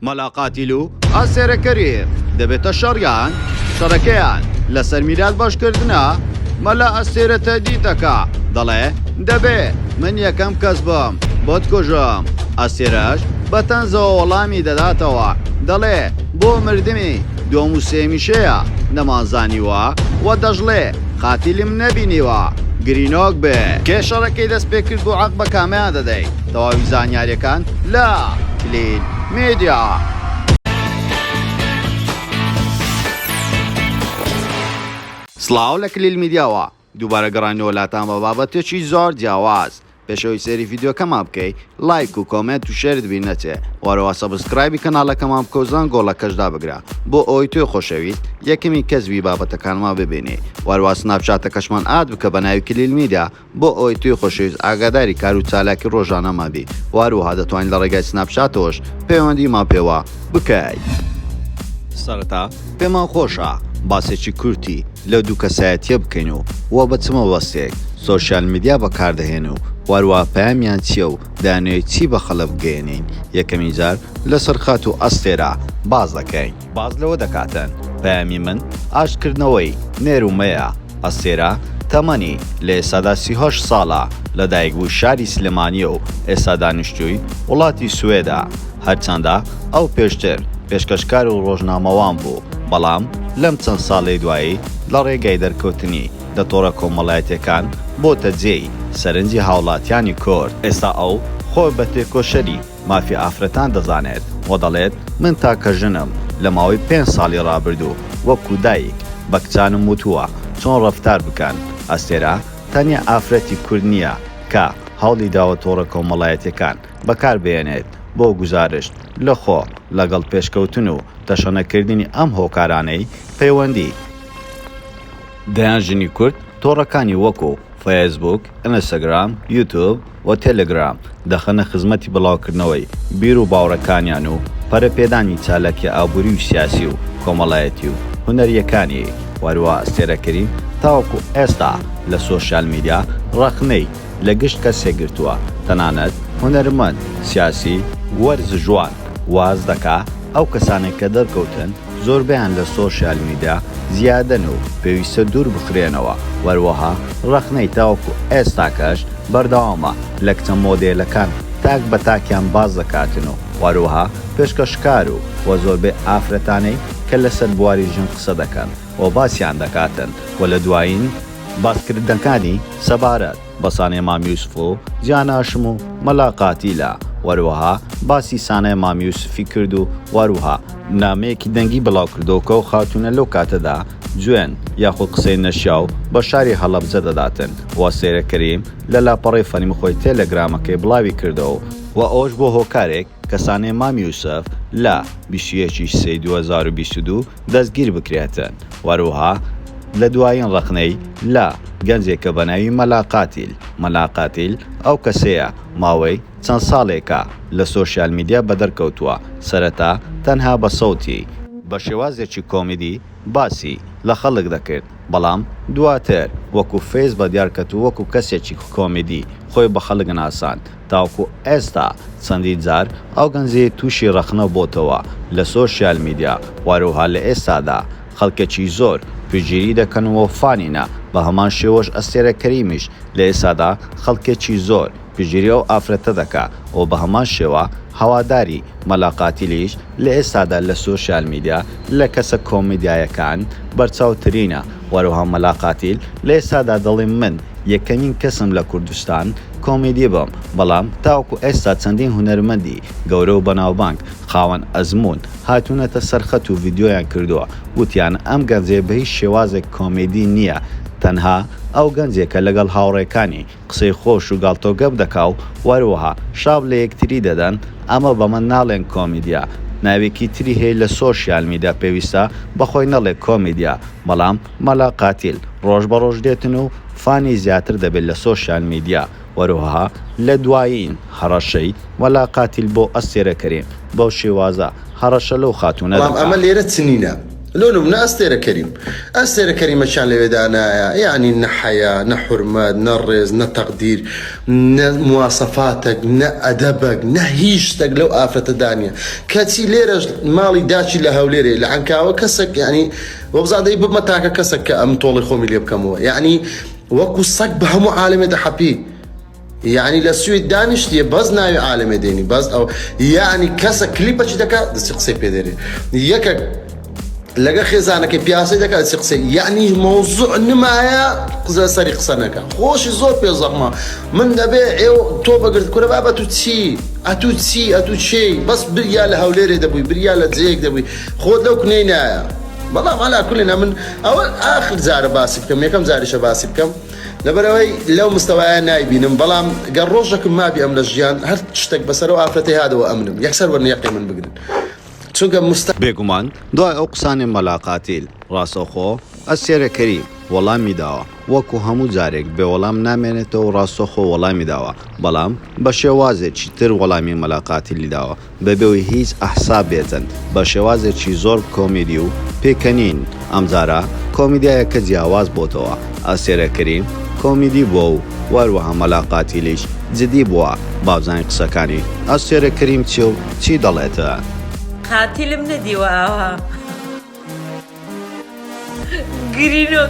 مەلا قاتیل و ئەستێرە کەریم دەبێتە شەڕیان، شەڕەکەیان لەسەر میرات بەشکردنە، مەلا ئەستێرە تەهدید دەکا دەڵێ دەبێ من یەکەم کەس بم بتکوژم، ئەستێرەش بە تەنزەوە وەڵامی دەداتەوە دەڵێ بۆ مردنی دووەم و سێیەمیشەیە نەمانزانیوە و دەشڵێ قاتیلم نەبینیوە گرینۆک بێ. کێ شەڕەکەی دەست پێکرد و عەق بە کامەیان دەدەی؟ تەواوی زانیاریەکان لە کلیل میدیا. سڵاو لە کلیل میدیاوە دووبارە گەڕاینەوە لاتان بە بابەتێکی زۆر جیاواز پێش ئەوەی سەیری ڤیدیۆکەمان بکەی لایک و comment و share ت بیر نەچێ وەرەوە subscribe ی کەناڵەکەمان بکە و زەنگۆڵەکەش دابگرە بۆ ئەوەی تۆی خۆشەویست یەکەمین کەس بی بابەتەکانمان ببینی وەروا سناپچاتەکەشمان add بکە بە ناوی کلیل میدیا بۆ ئەوەی تۆی خۆشەویست ئاگاداری کار و چالاکی ڕۆژانەمان بی و هەروەها دەتوانیت لە ڕێگای سناپچاتەوەش پەیوەندیمان پێوە بکەیت. سەرەتا پێمان خۆشە باسێکی کورتی لەو دوو کەسایەتیە بکەین و وە بە چ مەبەستێک سۆشیال میدیا بەکاردەهێن و وەهەروەها پەیامیان چیە و دەیانەوێت چی بە خەڵک بگەیەنین یەکەمین جار لەسەر خاتوو ئەستێرە باس دەکەین. باس لەوە دەکاتن پەیامی من ئاشتکردنەوەی نێر و مێیە، ئەستێرە تەمەنی لە ئێستادا 38 ساڵە، لەدایکبووی شاری سلێمانییە و ئێستا دانیشتووی وڵاتی سوێدە، هەرچەندە ئەو پێشتر پێشکەشکار و ڕۆژنامەوان بوو، بەڵام لەم چەند ساڵەی دوایی لە ڕێگای دەرکەوتنی لە تۆڕە کۆمەڵایەتییەکان بۆتە جێی سەرنجی هاوڵاتیانی کورد، ئێستا ئەو خۆی بە تێکۆشەری مافی ئافرەتان دەزانێت و دەڵێت، من تاکە ژنم لە ماوەی پێنج ساڵی ڕابردوو وەکو دایک بە کچانم وتووە چۆن ڕەفتار بکەن. ئەستێرە تەنیا ئافرەتی کورد نییە کە هەوڵی داوە تۆڕە کۆمەڵایەتییەکان بەکار بهێنێت بۆ گوزارشت لە خۆ، لەگەڵ پێشکەوتن و تەشەنەکردنی ئەم هۆکارانەی پەیوەندی، دەیان ژنی کورد تۆڕەکانی وەکو فەیسبووک، ئینستاگرام، یوتیوب و تێلێگرام دەخەنە خزمەتی بڵاوکردنەوەی بیر و باوڕەکانیان و پەرەپێدانی چالاکیە ئابووری و سیاسی و کۆمەڵایەتی و هونەرییەکانی و هەروەها ئەستێرە کەریم تاوەکو ئێستا لە سۆشیال میدیا ڕەخنەی لە گشت کەسێک گرتووە تەنانەت هونەرمەند، سیاسی، وەرزشوان واز دەکا ئەو کەسانەی کە دەرکەوتن زۆربەیان لە سۆشیال میدیا زیادەن و پێویستە دوور بخرێنەوە، وەروەها ڕەخنەی تاوەکو ئێستاکەش بەردەوامە لە کچە مۆدێلەکان تاک بە تاکیان باس دەکاتن و وەروەها پێشکەشکار و وە زۆربەی ئافرەتانەی کە لەسەر بواری ژن قسە دەکەن و باسیان دەکاتن و لە دوایین باسکردنەکانی سەبارەت بە سانای مام یوسف و جیان هاشم و مەلا قاتیلە وەروەها باسی سانای مام یوسفی کرد و وەروها نامەیەکی دەنگی بڵاوکردەوە کە ئەو خاتوونە لەو کاتەدا جوێن یاخود قسەی نەشیاو بە شاری هەڵەبجە دەداتن و سێرە کەریم لە لاپەڕەی فەرمی خۆی تێلەگرامەکەی بڵاوی کردەوە و ئەوەش بۆ هۆکارێک کە سانای مام یوسف لە 21 ی سێی 2022 دەستگیر بکرێتن وەروها لە دوایین ڕەخنەی لە گەنجێک کە بەناوی مەلا قاتیل، مەلا قاتیل ئەو کەسەیە ماوەی چەند ساڵێکە لە سۆشیال میدیا بەدەر کەوتووە، سەرەتا تەنها بە سەوتی، بە شێوازێکی کۆمیدی باسی لە خەڵک دەکرد، بەڵام دواتر وەکو face بەدیار کەت و وەکو کەسێکی کۆمیدی خۆی بە خەڵک ناساند، تاوەکو ئێستا چەندین جار ئەو گەنجەی تووشی ڕەخنە بۆتەوە لە سۆشیال میدیا و هەروەها لە ئێستادا خەڵکێکی زۆر پشتگیری دەکەن و فانینە، بە هەمان شێوەش ئەستێرە کەریمیش لە ئێستادا خەڵکێکی زۆر پشتگیری ئەو ئافرەتە دەکا و بە هەمان شێوە هەواداری مەلا قاتیلیش لە ئێستادا لە سۆشیال میدیا لە کەسە کۆمیدیایەکان بەرچاوترینە و هەروەها مەلا قاتیل لە ئێستادا دەڵێ من یەکەمین کەسم لە کوردستان کۆمیدی بم بەڵام تاوەکو ئێستا چەندین هونەرمەندی گەورە و بەناوبانگ خاوەن ئەزموون هاتوونەتە سەر خەت و ڤیدیۆیان کردووە وتیان ئەم گەنجەیە بە هیچ شێوازێک کۆمیدی نییە تەنها ئەو گەنجێکە لەگەڵ هاوڕێکانی قسەی خۆش و گاڵتەوگەپ دەکا و وەروەها شاپ لە یەکتری دەدەن ئەمە بەمە ناڵێن کۆمیدیا ناوێکی تری هەیە لە سۆشیال میدیا پێویستە بەخۆی نەڵێ کۆمیدیا بەڵام مەلا قاتیل ڕۆژ بە ڕۆژ دێتن و فانی زیاتر دەبێت لە سۆشیال میدیا وەروەها لە دوایین هەڕەشەی مەلا قاتیل بۆ ئەستێرە کەریم بەو شێوازە هەڕەشە لەو خاتوونە بەڵام دەکا. ئەمە لێرە چنینە. لۆ نمونە ئەستێرە کەریم ئەستێرە کەریمەکیان لەوێ دانایە یەعنی نە حەیا نە حورمەت نە ڕێز نە تەقدیر نە مواسەفاتەک نە ئەدەبەک نە هیچ شتەک لەو ئافرەتە دانیە کەچی لێرەش ماڵی داکی لە هەولێرێ لە عەنکاوە کەسەک یەعنی وەبزان دەی ببمە تاکە کەسەک کە ئەم تۆڵەی خۆمی لێ بکەمەوە یەعنی وەکو سەگ بە هەموو عالەمێ دەحەپی یەعنی لە سوید دانیشتیە بەس ناوی عالەمێ دێنی بەس ئەو یەعنی کەسە کلیپەکی دەکا دەچی قسەی پێ دێنێ یەکەک لەگە خێزانەکەی پیاسەی دەکا دەچی قسەی یەعنی مەوزوع نمایە قزە سەری قسە نەکا خۆشی زۆر پێ زەقمە من دەبێ ئێو تۆ بەگرت کورە بابە تو چی ئەتو چی ئەتو چێی بەس بریا لە هەولێرێ دەبووی بریا لە جێیەک دەبووی خۆت لەو کنەی نایە بەڵام عەلا کولێ من ئەوە ئاخر جارە باسی بکەم یەکەم جاریشە باسی بکەم لەبەرئەوەی لەو مستەوایە نایبینم بەڵام گەر ڕۆژەکم مابی ئەم لە ژیان هەر شتەک بەسەر ئەو ئافرەتەی هادەوە ئەمنم یەکسەر وەرن یەقەی من بگرن چونکە مستە. بێگومان دوای ئەو قسانەی مەلا قاتیل ڕاستەوخۆ ئەستێرە کەریم وەڵامی داوە، وەکو هەموو جارێک بێ وەڵام نامێنێتەوە و ڕاستەوخۆ وەڵامی داوە، بەڵام بە شێوازێکی تر وەڵامی مەلا قاتیلی داوە، بەبێ ئەوەی هیچ ئەحساب بێتن، بە شێوازێکی زۆر کۆمیدی و پێکەنین، ئەمجارە کۆمیدیایەکە جیاواز بۆتەوە، ئەستێرە کەریم کۆمیدی بووە و هەروەها مەلا قاتیلیش جدی بووە، با بزانین قسەکانی ئەستێرە کەریم چیە و چی دەڵێت. قاتیلم نەدیوە ئاوا. گرینۆ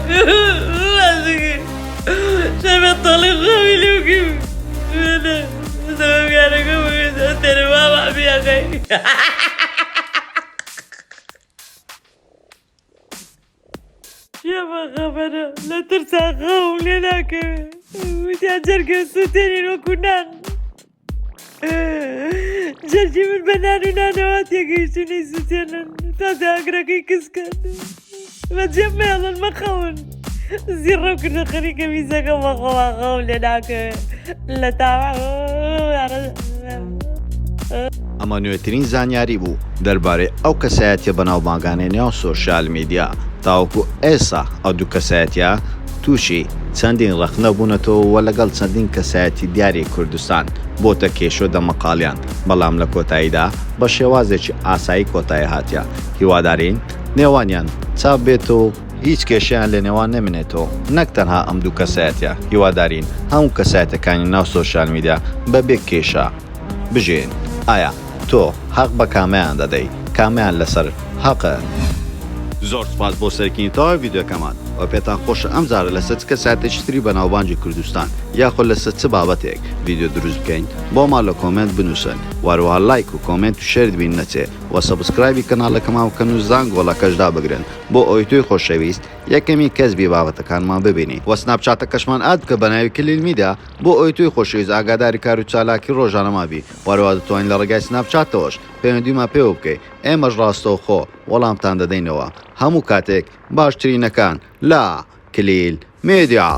خەبەرە لە ترسا خەوم لێ ناکەوێ وتیان جەرگە سووتێنین وەکو نان جەرگی من بە نان و نانەوە تێگەیشتون ئەیسوتێنن تازە ئاگرەکەی کز کەن بەجێ مێڵن مەخەون زیڕەو کردە خەریکە میزەکە بەخۆوا خەوم لێ ناکەوێ لە تاوە ئەمە نوێترین زانیاری بوو دەربارەی ئەو کەسایەتیە بەناوبانگانەی ناو سۆشیال میدیا تاوەکو ئێستا ئەو دوو کەسایەتیە تووشی چەندین ڕەخنە بوونەتەوە و لەگەڵ چەندین کەسایەتی دیاری کوردستان بۆتە کێشە و دەمەقاڵیان، بەڵام لە کۆتاییدا بە شێوازێکی ئاسایی کۆتایی هاتیە، هیوادارین نێوانیان چاک بێتەوە و هیچ کێشەیان لە نێوان نەمێنێتەوە، نەک تەنها ئەم دوو کەسایەتیە، هیوادارین هەموو کەسایەتیەکانی ناو سۆشیال میدیا بەبێ کێشە بژین. ئایا تۆ هەق بە کامەیان دەدەی؟ کامەیان لەسەر هەقن؟ زۆر سوپاس بۆ سەیرکردنی تەواوی ڤیدیۆکەمان وە پێتان خۆشە ئەم جارە لەسەر چ کەسایەتێکی تری بەناوبانگی کوردستان یاخود لەسەر چ بابەتێک ڤیدیۆ دروست بکەین بۆمان لە comment بنوسن وە هەروەها لایک و comment و share ت بیر نەچێ وە subscribe ی کەناڵەکەمان بکەن و زانگۆڵەکەش دابگرن بۆ ئەوەی تۆی خۆشەویست یەکەمین کەس بی بابەتەکانمان ببینی وە سناپچاتەکەشمان add بکە بەناوی کلیل میدیا بۆ ئەوەی تۆی خۆشەویست ئاگاداری کار و چالاکی ڕۆژانەمان بی وە هەروەها دەتوانی لە ڕێگای سناپچاتەوەش پەیوەندیمان پێوە بکەی ئێمەش ڕاستەوخۆ وەڵامتان دەدەینەوە هەموو کاتێک باشترینەکان لە کلیل میدیا.